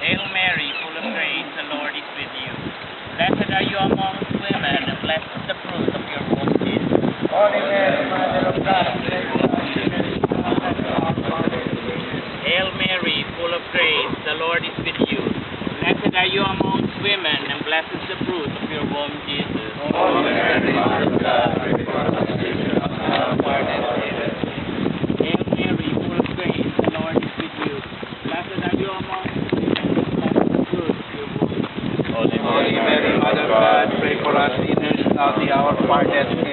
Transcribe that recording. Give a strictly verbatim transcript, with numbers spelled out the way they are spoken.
Hail Mary, full of grace, the Lord is with you. Blessed are you amongst women, and blessed is the fruit of your womb, Jesus. Holy Mary, Mother of God, pray for us sinners, now and at the hour of our death. Hail Mary, full of grace, the Lord is with you. Blessed are you amongst women, and blessed is the fruit of your womb, Jesus. Holy Mary, Mother of God, pray for us sinners, now and at the hour of our death. Amen. Hail Mary, full of grace, the Lord is with you. Blessed are you among women, and blessed is the fruit of your womb. Holy Mary, Mother of God, pray for us sinners, now at the hour of our death.